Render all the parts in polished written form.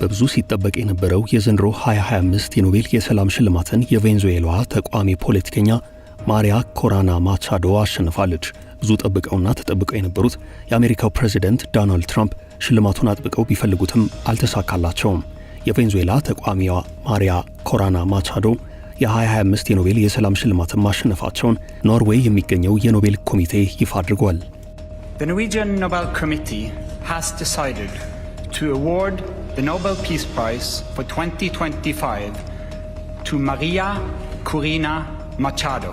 በብዙ ሲጠበቅ የነበረው የዘንድሮ 2025 የኖቤል የሰላም ሽልማትን የቬንዙዌላዋ ተቃዋሚ ፖለቲከኛ ማሪያ ኮራና ማቻዶ አሸንፋለች። ብዙ ጠብቀውና ተጠብቀው የነበሩት የአሜሪካው ፕሬዚደንት ዶናልድ ትራምፕ ሽልማቱን አጥብቀው ቢፈልጉትም አልተሳካላቸውም። የቬንዙዌላ ተቃዋሚዋ ማሪያ ኮራና ማቻዶ የ2025 የኖቤል የሰላም ሽልማትን ማሸነፋቸውን ኖርዌይ የሚገኘው የኖቤል ኮሚቴ ይፋ አድርጓል። The Norwegian Nobel Committee has decided to award the Nobel Peace Prize for 2025 to Maria Corina Machado.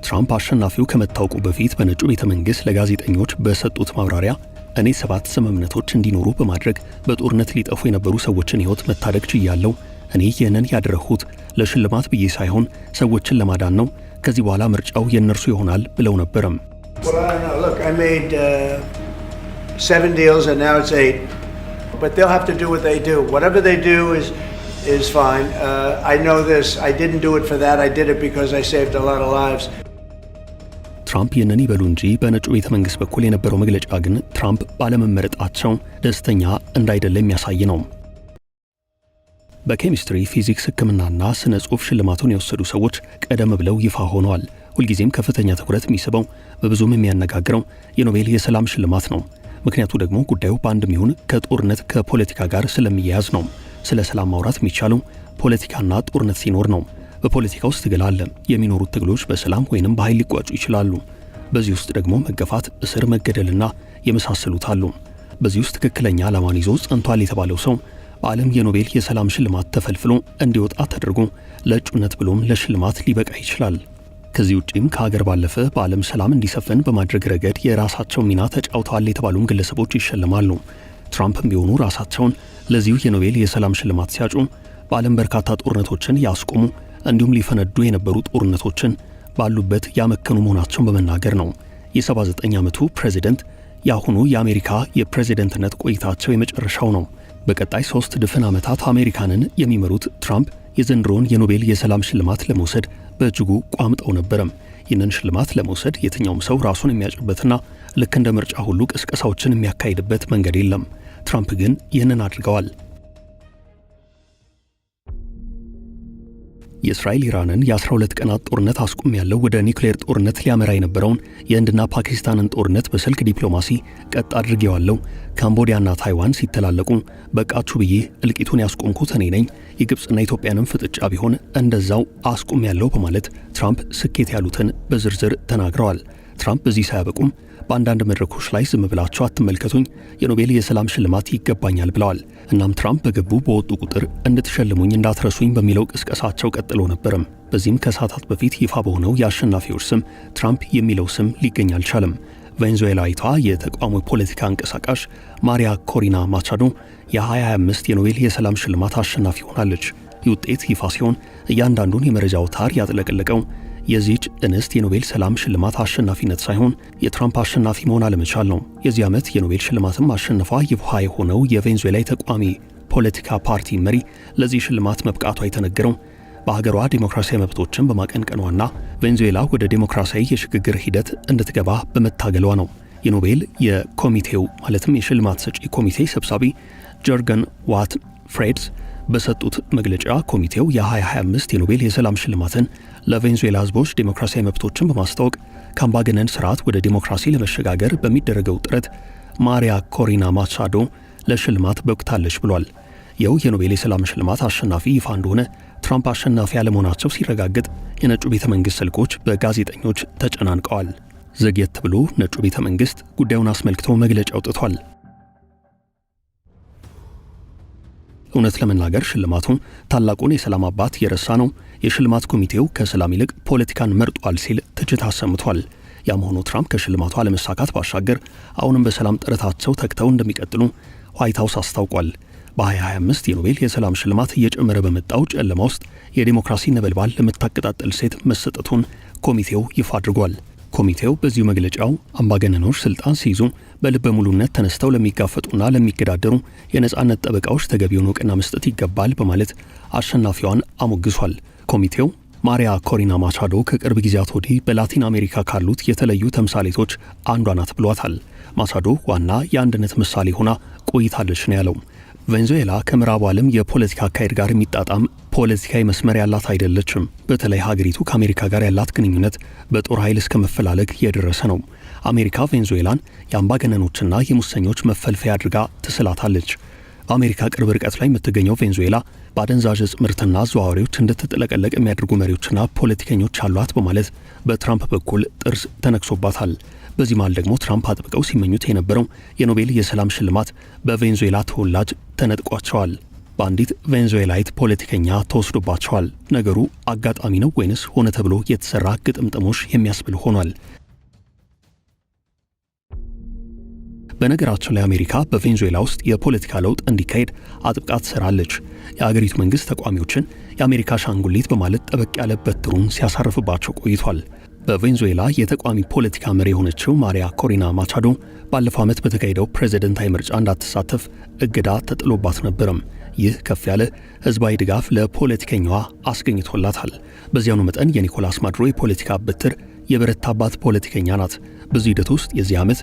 ትራምፕ አሸናፊው ከመታወቁ በፊት በነጩ ቤተ መንግሥት ለጋዜጠኞች በሰጡት ማብራሪያ፣ እኔ ሰባት ስምምነቶች እንዲኖሩ በማድረግ በጦርነት ሊጠፉ የነበሩ ሰዎችን ሕይወት መታደግ ችያለሁ። እኔ ይህንን ያደረግሁት ለሽልማት ብዬ ሳይሆን ሰዎችን ለማዳን ነው። ከዚህ በኋላ ምርጫው የእነርሱ ይሆናል ብለው ነበረም። Well, I don't know. Look, I made seven deals and now it's eight. But they'll have to do what they do. Whatever they do is fine. I know this. I didn't do it for that. I did it because I saved a lot of lives. ትራምፕ ይህንን ይበሉ እንጂ በነጩ ቤተ መንግሥት በኩል የነበረው መግለጫ ግን ትራምፕ ባለመመረጣቸው ደስተኛ እንዳይደለ የሚያሳይ ነው። በኬሚስትሪ፣ ፊዚክስ፣ ሕክምናና ስነ ጽሑፍ ሽልማቱን የወሰዱ ሰዎች ቀደም ብለው ይፋ ሆነዋል። ሁልጊዜም ከፍተኛ ትኩረት የሚስበው፣ በብዙም የሚያነጋግረው የኖቤል የሰላም ሽልማት ነው። ምክንያቱ ደግሞ ጉዳዩ በአንድም ይሁን ከጦርነት፣ ከፖለቲካ ጋር ስለሚያያዝ ነው። ስለ ሰላም ማውራት የሚቻለው ፖለቲካና ጦርነት ሲኖር ነው። በፖለቲካ ውስጥ ትግል አለ። የሚኖሩት ትግሎች በሰላም ወይንም በኃይል ሊቋጩ ይችላሉ። በዚህ ውስጥ ደግሞ መገፋት፣ እስር፣ መገደልና የመሳሰሉት አሉ። በዚህ ውስጥ ትክክለኛ ዓላማን ይዞ ጸንቷል የተባለው ሰው በዓለም የኖቤል የሰላም ሽልማት ተፈልፍሎ እንዲወጣ ተደርጎ ለእጩነት ብሎም ለሽልማት ሊበቃ ይችላል። ከዚህ ውጪም ከሀገር ባለፈ በዓለም ሰላም እንዲሰፍን በማድረግ ረገድ የራሳቸው ሚና ተጫውተዋል የተባሉም ግለሰቦች ይሸለማሉ። ትራምፕም ቢሆኑ ራሳቸውን ለዚሁ የኖቤል የሰላም ሽልማት ሲያጩ በዓለም በርካታ ጦርነቶችን ያስቆሙ እንዲሁም ሊፈነዱ የነበሩ ጦርነቶችን ባሉበት ያመከኑ መሆናቸውን በመናገር ነው። የ79 ዓመቱ ፕሬዚደንት የአሁኑ የአሜሪካ የፕሬዚደንትነት ቆይታቸው የመጨረሻው ነው። በቀጣይ 3 ድፍን ዓመታት አሜሪካንን የሚመሩት ትራምፕ የዘንድሮውን የኖቤል የሰላም ሽልማት ለመውሰድ በእጅጉ ቋምጠው ነበረም። ይህንን ሽልማት ለመውሰድ የትኛውም ሰው ራሱን የሚያጭበትና ልክ እንደ ምርጫ ሁሉ ቅስቀሳዎችን የሚያካሂድበት መንገድ የለም። ትራምፕ ግን ይህንን አድርገዋል። የእስራኤል ኢራንን የ12 ቀናት ጦርነት አስቁሜያለሁ፣ ወደ ኒውክሌር ጦርነት ሊያመራ የነበረውን የህንድና ፓኪስታንን ጦርነት በስልክ ዲፕሎማሲ ቀጥ አድርጌዋለሁ፣ ካምቦዲያና ታይዋን ሲተላለቁ በቃችሁ ብዬ እልቂቱን ያስቆምኩት እኔ ነኝ፣ የግብፅና ኢትዮጵያንም ፍጥጫ ቢሆን እንደዛው አስቁሜያለሁ በማለት ትራምፕ ስኬት ያሉትን በዝርዝር ተናግረዋል። ትራምፕ በዚህ ሳያበቁም በአንዳንድ መድረኮች ላይ ዝም ብላችሁ አትመልከቱኝ፣ የኖቤል የሰላም ሽልማት ይገባኛል ብለዋል። እናም ትራምፕ በገቡ በወጡ ቁጥር እንድትሸልሙኝ እንዳትረሱኝ በሚለው ቅስቀሳቸው ቀጥሎ ነበርም። በዚህም ከሰዓታት በፊት ይፋ በሆነው የአሸናፊዎች ስም ትራምፕ የሚለው ስም ሊገኝ አልቻለም። ቬንዙዌላዊቷ የተቃውሞ ፖለቲካ አንቀሳቃሽ ማሪያ ኮሪና ማቻዶ የ2025 የኖቤል የሰላም ሽልማት አሸናፊ ሆናለች። ይህ ውጤት ይፋ ሲሆን እያንዳንዱን የመረጃ አውታር ያጥለቀለቀው የዚህች እንስት የኖቤል ሰላም ሽልማት አሸናፊነት ሳይሆን የትራምፕ አሸናፊ መሆን አለመቻል ነው። የዚህ ዓመት የኖቤል ሽልማትም ማሸነፏ ይፋ የሆነው የቬንዙዌላ የተቃዋሚ ፖለቲካ ፓርቲ መሪ ለዚህ ሽልማት መብቃቷ የተነገረው በሀገሯ ዴሞክራሲያዊ መብቶችን በማቀንቀኗና ቬንዙዌላ ወደ ዴሞክራሲያዊ የሽግግር ሂደት እንድትገባ በመታገሏ ነው። የኖቤል የኮሚቴው ማለትም የሽልማት ሰጪ ኮሚቴ ሰብሳቢ ጀርገን ዋት ፍሬድስ በሰጡት መግለጫ ኮሚቴው የ2025 የኖቤል የሰላም ሽልማትን ለቬንዙዌላ ሕዝቦች ዴሞክራሲያዊ መብቶችን በማስታወቅ ከአምባገነን ስርዓት ወደ ዴሞክራሲ ለመሸጋገር በሚደረገው ጥረት ማሪያ ኮሪና ማቻዶ ለሽልማት በቅታለች ብሏል። ይኸው የኖቤል የሰላም ሽልማት አሸናፊ ይፋ እንደሆነ ትራምፕ አሸናፊ አለመሆናቸው ሲረጋገጥ የነጩ ቤተ መንግሥት ስልኮች በጋዜጠኞች ተጨናንቀዋል። ዘግየት ብሎ ነጩ ቤተ መንግሥት ጉዳዩን አስመልክቶ መግለጫ አውጥቷል። እውነት ለመናገር ሽልማቱ ታላቁን የሰላም አባት የረሳ ነው። የሽልማት ኮሚቴው ከሰላም ይልቅ ፖለቲካን መርጧል ሲል ትችት አሰምቷል። ያም ሆኖ ትራምፕ ከሽልማቱ አለመሳካት ባሻገር አሁንም በሰላም ጥረታቸው ተግተው እንደሚቀጥሉ ዋይት ሀውስ አስታውቋል። በ2025 የኖቤል የሰላም ሽልማት እየጨመረ በመጣው ጨለማ ውስጥ የዲሞክራሲ ነበልባል ለምታቀጣጠል ሴት መሰጠቱን ኮሚቴው ይፋ አድርጓል። ኮሚቴው በዚሁ መግለጫው አምባገነኖች ስልጣን ሲይዙ በልበ ሙሉነት ተነስተው ለሚጋፈጡና ለሚገዳደሩ የነጻነት ጠበቃዎች ተገቢውን እውቅና መስጠት ይገባል በማለት አሸናፊዋን አሞግሷል። ኮሚቴው ማሪያ ኮሪና ማቻዶ ከቅርብ ጊዜያት ወዲህ በላቲን አሜሪካ ካሉት የተለዩ ተምሳሌቶች አንዷ ናት ብሏታል። ማቻዶ ዋና የአንድነት ምሳሌ ሆና ቆይታለች ነው ያለው። ቬንዙዌላ ከምዕራቡ ዓለም የፖለቲካ አካሄድ ጋር የሚጣጣም ፖለቲካዊ መስመር ያላት አይደለችም። በተለይ ሀገሪቱ ከአሜሪካ ጋር ያላት ግንኙነት በጦር ኃይል እስከ መፈላለግ የደረሰ ነው። አሜሪካ ቬንዙዌላን የአምባገነኖችና የሙሰኞች መፈልፈያ አድርጋ ትስላታለች። በአሜሪካ ቅርብ ርቀት ላይ የምትገኘው ቬንዙዌላ በአደንዛዥ እጽ ምርትና አዘዋዋሪዎች እንድትጥለቀለቅ የሚያደርጉ መሪዎችና ፖለቲከኞች አሏት በማለት በትራምፕ በኩል ጥርስ ተነክሶባታል። በዚህ መሃል ደግሞ ትራምፕ አጥብቀው ሲመኙት የነበረው የኖቤል የሰላም ሽልማት በቬንዙዌላ ተወላጅ ተነጥቋቸዋል። በአንዲት ቬንዙዌላዊት ፖለቲከኛ ተወስዶባቸዋል። ነገሩ አጋጣሚ ነው ወይንስ ሆነ ተብሎ የተሰራ ግጥምጥሞሽ የሚያስብል ሆኗል። በነገራችን ላይ አሜሪካ በቬንዙዌላ ውስጥ የፖለቲካ ለውጥ እንዲካሄድ አጥብቃ ትሰራለች። የአገሪቱ መንግስት ተቃዋሚዎችን የአሜሪካ አሻንጉሊት በማለት ጠበቅ ያለ በትሩን ሲያሳርፍባቸው ቆይቷል። በቬንዙዌላ የተቃዋሚ ፖለቲካ መሪ የሆነችው ማሪያ ኮሪና ማቻዶ ባለፈው ዓመት በተካሄደው ፕሬዝደንታዊ ምርጫ እንዳትሳተፍ እገዳ ተጥሎባት ነበርም። ይህ ከፍ ያለ ህዝባዊ ድጋፍ ለፖለቲከኛዋ አስገኝቶላታል። በዚያኑ መጠን የኒኮላስ ማዱሮ የፖለቲካ በትር የበረታባት ፖለቲከኛ ናት። በዚህ ሂደት ውስጥ የዚህ ዓመት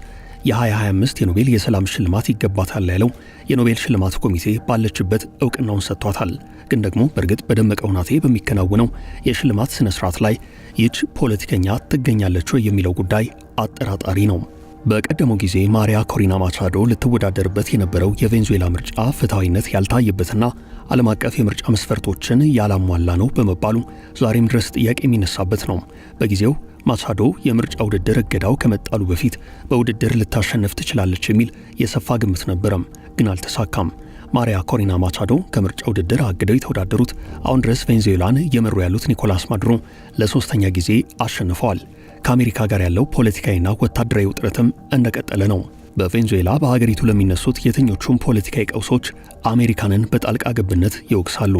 የ2025 የኖቤል የሰላም ሽልማት ይገባታል ያለው የኖቤል ሽልማት ኮሚቴ ባለችበት እውቅናውን ሰጥቷታል። ግን ደግሞ በእርግጥ በደመቀ ሁናቴ በሚከናወነው የሽልማት ስነ ስርዓት ላይ ይህች ፖለቲከኛ ትገኛለች ወይ የሚለው ጉዳይ አጠራጣሪ ነው። በቀደመው ጊዜ ማሪያ ኮሪና ማቻዶ ልትወዳደርበት የነበረው የቬንዙዌላ ምርጫ ፍትሐዊነት ያልታየበትና ዓለም አቀፍ የምርጫ መስፈርቶችን ያላሟላ ነው በመባሉ ዛሬም ድረስ ጥያቄ የሚነሳበት ነው። በጊዜው ማቻዶ የምርጫ ውድድር እገዳው ከመጣሉ በፊት በውድድር ልታሸንፍ ትችላለች የሚል የሰፋ ግምት ነበረም፣ ግን አልተሳካም። ማሪያ ኮሪና ማቻዶ ከምርጫ ውድድር አግደው የተወዳደሩት አሁን ድረስ ቬንዙዌላን እየመሩ ያሉት ኒኮላስ ማዱሮ ለሶስተኛ ጊዜ አሸንፈዋል። ከአሜሪካ ጋር ያለው ፖለቲካዊና ወታደራዊ ውጥረትም እንደቀጠለ ነው። በቬንዙዌላ በሀገሪቱ ለሚነሱት የትኞቹም ፖለቲካዊ ቀውሶች አሜሪካንን በጣልቃ ገብነት ይወቅሳሉ።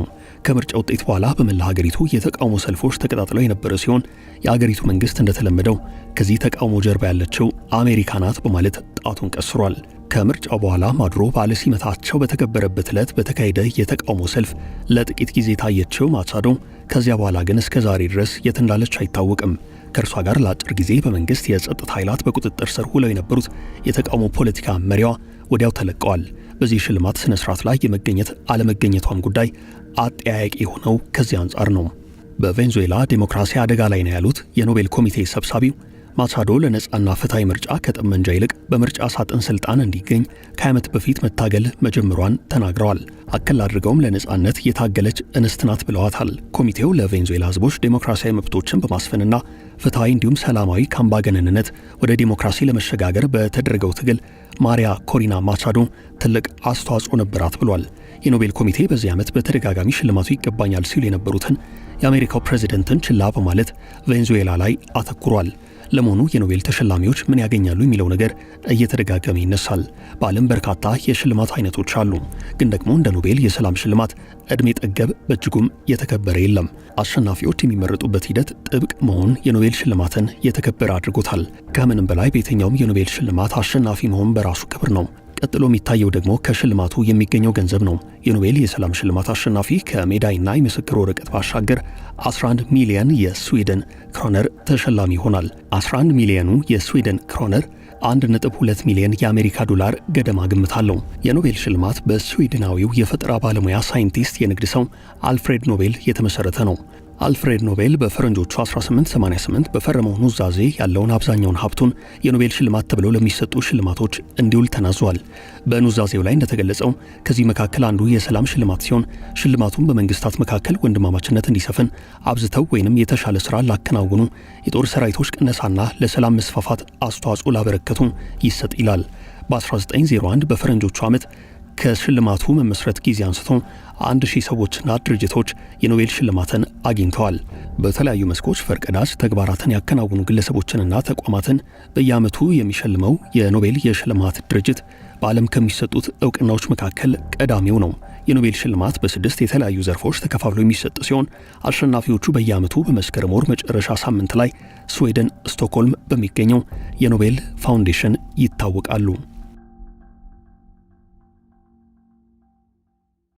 ከምርጫ ውጤት በኋላ በመላ ሀገሪቱ የተቃውሞ ሰልፎች ተቀጣጥለው የነበረ ሲሆን የሀገሪቱ መንግስት እንደተለመደው ከዚህ ተቃውሞ ጀርባ ያለችው አሜሪካ ናት በማለት ጣቱን ቀስሯል። ከምርጫው በኋላ ማዱሮ በዓለ ሲመታቸው በተከበረበት ዕለት በተካሄደ የተቃውሞ ሰልፍ ለጥቂት ጊዜ ታየችው ማቻዶ ከዚያ በኋላ ግን እስከ ዛሬ ድረስ የት እንዳለች አይታወቅም። ከእርሷ ጋር ለአጭር ጊዜ በመንግስት የጸጥታ ኃይላት በቁጥጥር ስር ውለው የነበሩት የተቃውሞ ፖለቲካ መሪዋ ወዲያው ተለቀዋል። በዚህ ሽልማት ስነ ስርዓት ላይ የመገኘት አለመገኘቷም ጉዳይ አጠያያቂ የሆነው ከዚህ አንጻር ነው። በቬንዙዌላ ዴሞክራሲ አደጋ ላይ ነው ያሉት የኖቤል ኮሚቴ ሰብሳቢው ማቻዶ ለነጻና ፍትሐዊ ምርጫ ከጠመንጃ ይልቅ በምርጫ ሳጥን ስልጣን እንዲገኝ ከዓመት በፊት መታገል መጀመሯን ተናግረዋል። አከል አድርገውም ለነጻነት የታገለች እንስት ናት ብለዋታል። ኮሚቴው ለቬንዙዌላ ሕዝቦች ዴሞክራሲያዊ መብቶችን በማስፈንና ፍትሐዊ እንዲሁም ሰላማዊ ከአምባገነንነት ወደ ዴሞክራሲ ለመሸጋገር በተደረገው ትግል ማሪያ ኮሪና ማቻዶ ትልቅ አስተዋጽኦ ነበራት ብሏል። የኖቤል ኮሚቴ በዚህ ዓመት በተደጋጋሚ ሽልማቱ ይገባኛል ሲሉ የነበሩትን የአሜሪካው ፕሬዝደንትን ችላ በማለት ቬንዙዌላ ላይ አተኩሯል። ለመሆኑ የኖቤል ተሸላሚዎች ምን ያገኛሉ የሚለው ነገር እየተደጋገመ ይነሳል። በዓለም በርካታ የሽልማት አይነቶች አሉ። ግን ደግሞ እንደ ኖቤል የሰላም ሽልማት ዕድሜ ጠገብ በእጅጉም የተከበረ የለም። አሸናፊዎች የሚመረጡበት ሂደት ጥብቅ መሆን የኖቤል ሽልማትን የተከበረ አድርጎታል። ከምንም በላይ በየትኛውም የኖቤል ሽልማት አሸናፊ መሆን በራሱ ክብር ነው። ቀጥሎ የሚታየው ደግሞ ከሽልማቱ የሚገኘው ገንዘብ ነው። የኖቤል የሰላም ሽልማት አሸናፊ ከሜዳይና የምስክር ወረቀት ባሻገር 11 ሚሊዮን የስዊድን ክሮነር ተሸላሚ ይሆናል። 11 ሚሊዮኑ የስዊድን ክሮነር 1.2 ሚሊዮን የአሜሪካ ዶላር ገደማ ግምት አለው። የኖቤል ሽልማት በስዊድናዊው የፈጠራ ባለሙያ ሳይንቲስት፣ የንግድ ሰው አልፍሬድ ኖቤል የተመሰረተ ነው። አልፍሬድ ኖቤል በፈረንጆቹ 1888 በፈረመው ኑዛዜ ያለውን አብዛኛውን ሀብቱን የኖቤል ሽልማት ተብለው ለሚሰጡ ሽልማቶች እንዲውል ተናዟል። በኑዛዜው ላይ እንደተገለጸው ከዚህ መካከል አንዱ የሰላም ሽልማት ሲሆን ሽልማቱን በመንግስታት መካከል ወንድማማችነት እንዲሰፍን አብዝተው ወይንም የተሻለ ስራ ላከናወኑ፣ የጦር ሰራዊቶች ቅነሳና ለሰላም መስፋፋት አስተዋጽኦ ላበረከቱ ይሰጥ ይላል። በ1901 በፈረንጆቹ ዓመት ከሽልማቱ መመስረት ጊዜ አንስቶ 1000 ሰዎችና ድርጅቶች የኖቤል ሽልማትን አግኝተዋል። በተለያዩ መስኮች ፈርቀዳጅ ተግባራትን ያከናወኑ ግለሰቦችንና ተቋማትን በየዓመቱ የሚሸልመው የኖቤል የሽልማት ድርጅት በዓለም ከሚሰጡት እውቅናዎች መካከል ቀዳሚው ነው። የኖቤል ሽልማት በ6 የተለያዩ ዘርፎች ተከፋፍሎ የሚሰጥ ሲሆን አሸናፊዎቹ በየዓመቱ በመስከረም ወር መጨረሻ ሳምንት ላይ ስዊድን ስቶክሆልም በሚገኘው የኖቤል ፋውንዴሽን ይታወቃሉ።